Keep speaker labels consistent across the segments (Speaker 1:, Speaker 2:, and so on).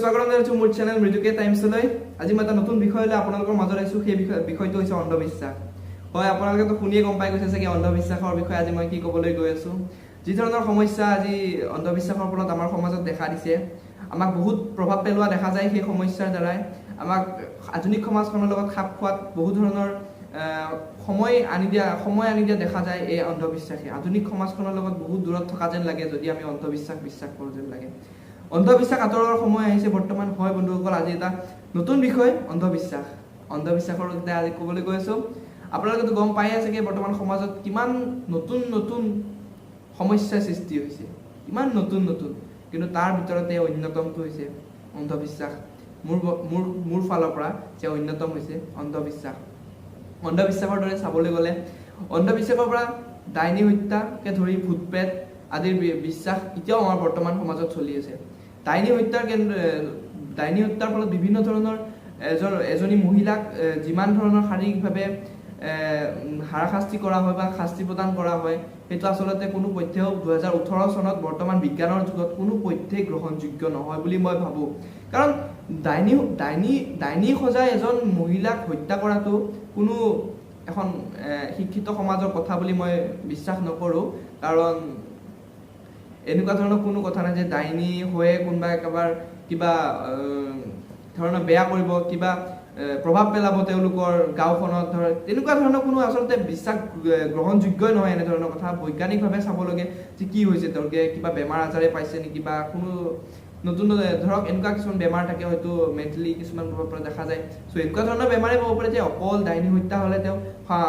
Speaker 1: স্বাগতম জনাইছোঁ মোৰ চেনেল মৃদুকে টাইমছলৈ। আজি মই এটা নতুন বিষয় লৈ আপোনালোকৰ মাজত আহিছোঁ। সেই বিষয়টো হৈছে অন্ধবিশ্বাস। হয়, আপোনালোকেতো শুনিয়ে গম পাই গৈছে চাগে অন্ধবিশ্বাসৰ বিষয়ে আজি মই কি ক'বলৈ গৈ আছোঁ। যি ধৰণৰ সমস্যা আজি অন্ধবিশ্বাসৰ ফলত আমাৰ সমাজত দেখা দিছে, আমাক বহুত প্ৰভাৱ পেলোৱা দেখা যায়। সেই সমস্যাৰ দ্বাৰাই আমাক আধুনিক সমাজখনৰ লগত খাপ খোৱাত বহু ধৰণৰ সময় আনি দিয়া দেখা যায়। এই অন্ধবিশ্বাসে আধুনিক সমাজখনৰ লগত বহুত দূৰত থকা যেন লাগে, যদি আমি অন্ধবিশ্বাস বিশ্বাস কৰোঁ যেন লাগে। অন্ধবিশ্বাস আঁতৰোৱাৰ সময় আহিছে বৰ্তমান। হয় বন্ধুসকল, আজি এটা নতুন বিষয় অন্ধবিশ্বাস, অন্ধবিশ্বাসৰ বিষয়ে আজি ক'বলৈ গৈ আছোঁ। আপোনালোকেতো গম পায়ে চাগে বৰ্তমান সমাজত কিমান নতুন নতুন সমস্যাৰ সৃষ্টি হৈছে, কিমান নতুন নতুন। কিন্তু তাৰ ভিতৰতে অন্যতমটো হৈছে অন্ধবিশ্বাস। মোৰ মোৰ মোৰ ফালৰ পৰা যে অন্যতম হৈছে অন্ধবিশ্বাস। অন্ধবিশ্বাসৰ দৰে চাবলৈ গ'লে অন্ধবিশ্বাসৰ পৰা ডাইনী হত্যাকে ধৰি ভূত প্ৰেত আদিৰ বিশ্বাস এতিয়াও আমাৰ বৰ্তমান সমাজত চলি আছে। ডাইনী হত্যাৰ ফলত বিভিন্ন ধৰণৰ এজনী মহিলাক যিমান ধৰণৰ শাৰীৰিকভাৱে হাৰাশাস্তি কৰা হয় বা শাস্তি প্ৰদান কৰা হয়, সেইটো আচলতে কোনো পধ্যেও 2018 চনত বৰ্তমান বিজ্ঞানৰ যুগত কোনো পধ্যেই গ্ৰহণযোগ্য নহয় বুলি মই ভাবোঁ। কাৰণ ডাইনী ডাইনী ডাইনী সজাই এজন মহিলাক হত্যা কৰাটো কোনো এখন শিক্ষিত সমাজৰ কথা বুলি মই বিশ্বাস নকৰোঁ। কাৰণ এনেকুৱা ধৰণৰ কোনো কথা নাই যে ডাইনী হৈয়ে কোনোবা একেবাৰে কিবা ধৰণৰ বেয়া কৰিব, কিবা প্ৰভাৱ পেলাব তেওঁলোকৰ গাঁওখনত ধৰ, তেনেকুৱা ধৰণৰ কোনো আচলতে বিশ্বাস গ্ৰহণযোগ্যই নহয়। এনেধৰণৰ কথা বৈজ্ঞানিকভাৱে চাব লাগে যে কি হৈছে, তেওঁলোকে কিবা বেমাৰ আজাৰে পাইছে নেকি বা কোনো নতুন ধৰক এনেকুৱা কিছুমান বেমাৰ থাকে, হয়তো মেণ্টেলি কিছুমান প্ৰভাৱ পৰা দেখা যায়। চ' এনেকুৱা ধৰণৰ বেমাৰে পাব পাৰে যে অকল ডাইনী হত্যা হ'লে তেওঁ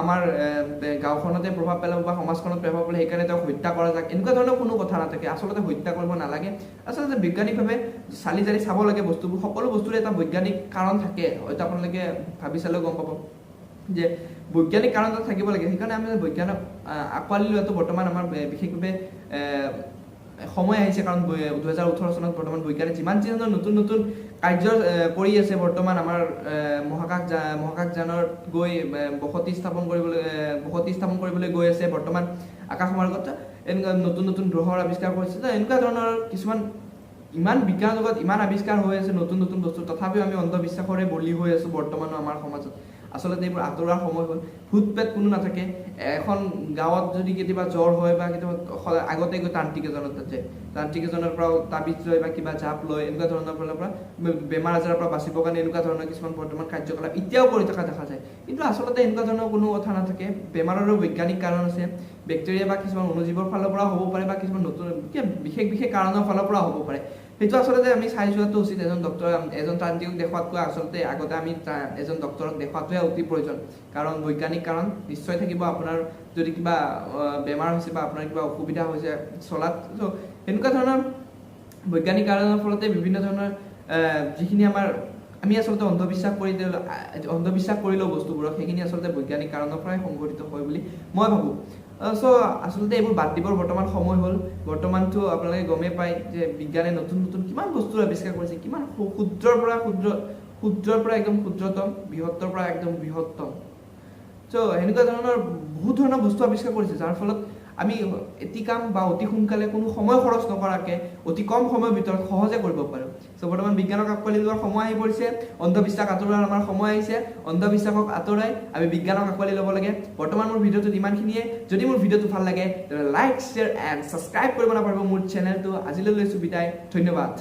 Speaker 1: আমাৰ গাঁওখনতে প্ৰভাৱ পেলাব বা সমাজখনত প্ৰভাৱ পেলাব, সেইকাৰণে তেওঁক হত্যা কৰা যাক, এনেকুৱা ধৰণৰ কোনো কথা নাথাকে। আচলতে হত্যা কৰিব নালাগে। আচলতে বৈজ্ঞানিকভাৱে চালি জাৰি চাব লাগে বস্তুবোৰ। সকলো বস্তুৰে এটা বৈজ্ঞানিক কাৰণ থাকে। হয়তো আপোনালোকে ভাবি চালেও গম পাব যে বৈজ্ঞানিক কাৰণ এটা থাকিব লাগে। সেইকাৰণে আমি বৈজ্ঞানক আঁকোৱালি লোৱাটো বৰ্তমান আমাৰ বিশেষভাৱে সময় আহিছে। কাৰণ 2018 চনত বৰ্তমান বৈজ্ঞানিক যিমান যি ধৰণৰ নতুন নতুন কাৰ্য কৰি আছে, বৰ্তমান আমাৰ মহাকাশ যানত গৈ বসতি স্থাপন কৰিবলৈ গৈ আছে, বৰ্তমান আকাশ মাৰ্গত এনেকুৱা নতুন নতুন গ্ৰহৰ আৱিষ্কাৰ কৰিছে, তো এনেকুৱা ধৰণৰ কিছুমান ইমান বিজ্ঞানৰ যুগত ইমান আৱিষ্কাৰ হৈ আছে নতুন নতুন বস্তু, তথাপিও আমি অন্ধবিশ্বাসৰে বলি হৈ আছো বৰ্তমানো আমাৰ সমাজত। আচলতে এইবোৰ আঁতৰোৱাৰ সময় হ'ল। ভূত প্ৰেত কোনো নাথাকে। এখন গাঁৱত যদি কেতিয়াবা জ্বৰ হয় বা কেতিয়াবা আগতে গৈ তান্ত্ৰিক এজনৰ তাত যায়, তান্ত্ৰিক এজনৰ পৰাও তাবিজ লয় বা কিবা জাপ লয়, এনেকুৱা ধৰণৰ ফালৰ পৰা বেমাৰ আজাৰৰ পৰা বাচিবৰ কাৰণে এনেকুৱা ধৰণৰ কিছুমান বৰ্তমান কাৰ্যকলাপ এতিয়াও কৰি থকা দেখা যায়। কিন্তু আচলতে এনেকুৱা ধৰণৰ কোনো কথা নাথাকে। বেমাৰৰো বৈজ্ঞানিক কাৰণ আছে। বেক্টেৰিয়া বা কিছুমান অণুজীৱৰ ফালৰ পৰাও হ'ব পাৰে বা কিছুমান নতুন বিশেষ বিশেষ কাৰণৰ ফালৰ পৰাও হ'ব পাৰে। সেইটো আচলতে আমি চাই যোৱাটো উচিত। এজন ডক্তৰ, এজন তান্ত্ৰিকক দেখুৱাতকৈ আচলতে আগতে আমি এজন ডক্তৰক দেখুৱাটোহে অতি প্ৰয়োজন। কাৰণ বৈজ্ঞানিক কাৰণ নিশ্চয় থাকিব আপোনাৰ যদি কিবা বেমাৰ হৈছে বা আপোনাৰ কিবা অসুবিধা হৈছে চলাত। চ' এনেকুৱা ধৰণৰ বৈজ্ঞানিক কাৰণৰ ফলতে বিভিন্ন ধৰণৰ যিখিনি আমি আচলতে অন্ধবিশ্বাস কৰি লওঁ বস্তুবোৰক, সেইখিনি আচলতে বৈজ্ঞানিক কাৰণৰ পৰাই সংঘটিত হয় বুলি মই ভাবোঁ। চ' আচলতে এইবোৰ বাদ দিবৰ বৰ্তমান সময় হ'ল। বৰ্তমানটো আপোনালোকে গমেই পায় যে বিজ্ঞানে নতুন নতুন কিমান বস্তুৰ আৱিষ্কাৰ কৰিছে, কিমান ক্ষুদ্ৰৰ পৰা ক্ষুদ্ৰ, ক্ষুদ্ৰৰ পৰা একদম ক্ষুদ্ৰতম, বৃহত্তৰ পৰা একদম বৃহত্তম। চ' সেনেকুৱা ধৰণৰ বহুত ধৰণৰ বস্তু আৱিষ্কাৰ কৰিছে, যাৰ ফলত আমি এটি কাম বা অতি সোনকালে কোনো সময় খৰচ নকৰাকে অতি কম সময়ৰ ভিতৰত সহজে কৰিব পাৰোঁ। চ' বৰ্তমান বিজ্ঞানক আঁকোৱালি লোৱাৰ সময় আহি পৰিছে। অন্ধবিশ্বাস আঁতৰোৱাৰ আমাৰ সময় আহিছে। অন্ধবিশ্বাসক আঁতৰাই আমি বিজ্ঞানক আঁকোৱালি ল'ব লাগে। বৰ্তমান মোৰ ভিডিঅ'টোত ইমানখিনিয়ে। যদি মোৰ ভিডিঅ'টো ভাল লাগে, তেনেহ'লে লাইক, শ্বেয়াৰ এণ্ড ছাবস্ক্ৰাইব কৰিব নাপাহৰিব মোৰ চেনেলটো। আজিলৈ লৈছোঁ বিদায়। ধন্যবাদ।